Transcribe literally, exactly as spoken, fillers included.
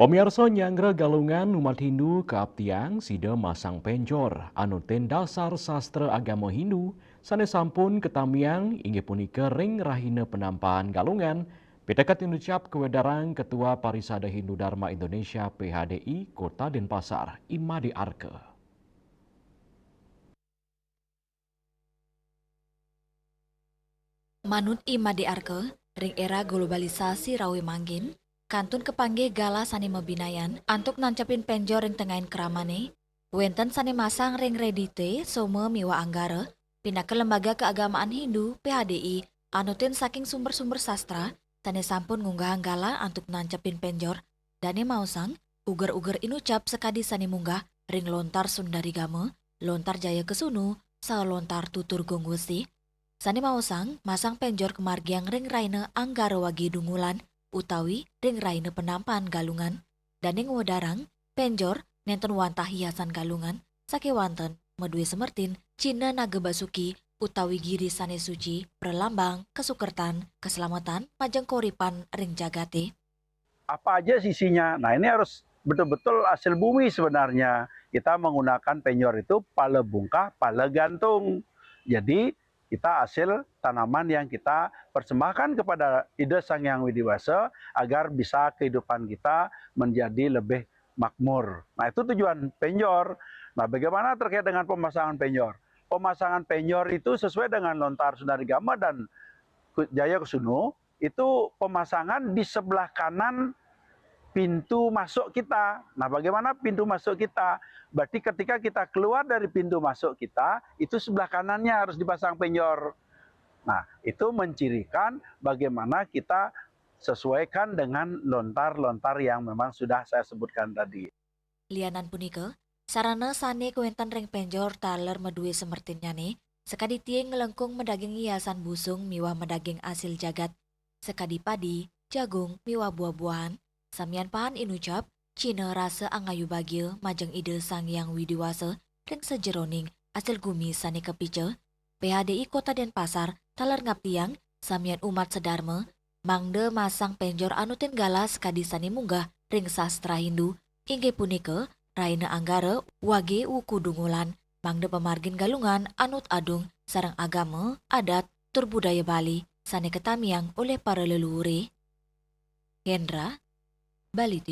Pamiarsa, nyanggra Galungan umat Hindu kaaptiang sida masang penjor anutin dasar sastra agama Hindu sane sampun katamiang, inggih punika ring rahina Penampahan Galungan, piteket inucap kawedarang Ketua Parisada Hindu Dharma Indonesia, P H D I, Kota Denpasar, I Made Arka. Manut I Made Arka, ring era globalisasi rawe mangkin, kantun kapanggih galah sane mabinayan antuk nancepin penjor ring tengahin kramane, wenten sane masang ring Redite, Soma miwah Anggara, pinaka lembaga keagamaan Hindu, P H D I, anutin saking sumber-sumber sastra, sane sampun ngunggahang galah antuk nancepin penjor, dane maosang, uger-uger inucap sakadi sane munggah ring lontar Sundari Gama, lontar Jaya Kesunu, saha lontar Tutur Gung Wesi, sane maosang masang penjor kamargiang ring rahina Anggara Wage Dungulan utawi ring rahina Penampahan Galungan, dane ngwedarang penjor nenten wantah hiasan Galungan, sakewanten madue semertin cihna Naga Basuki utawi giri sane suci, pralambang kasukertan, kaslametan, majeng kauripan ring jagate. Apa aja isinya. Nah, ini harus betul-betul hasil bumi sebenarnya. Kita menggunakan penjor itu pala bungkah, pala gantung. Jadi, kita hasil tanaman yang kita persembahkan kepada Ida Sang Hyang Widi Wasa agar bisa kehidupan kita menjadi lebih makmur. Nah, itu tujuan penjor. Nah, bagaimana terkait dengan pemasangan penjor? Pemasangan penjor itu sesuai dengan lontar Sundari Gama dan Ku-, Jaya Kesunu, itu pemasangan di sebelah kanan pintu masuk kita. Nah, bagaimana pintu masuk kita? Berarti ketika kita keluar dari pintu masuk kita, itu sebelah kanannya harus dipasang penjor. Nah, itu mencirikan bagaimana kita sesuaikan dengan lontar-lontar yang memang sudah saya sebutkan tadi. Lianan punika, sarana sane kawenten ring penjor taler madue semertinnyane, sakadi tie nglengkung madaging hiasan busung miwah madaging asil jagat, sakadi padi, jagung, miwah buah-buahan, samian pahan inucap, cihna rasa angayu bagia majeng Ida Sang Hyang Widi Wasa ring sajeroning asil gumi sane kapica. P H D I Kota Denpasar taler ngaptiang samian umat sadarma, mangda masang penjor anutin galah sakadi sane munggah ring sastra Hindu, inggih punika rahina Anggara Wage Wuku Dungulan, mangda pamargin Galungan anut adung sareng agama, adat, tur budaya Bali sane katamiang olih para leluhure. Hendra, Bali T V.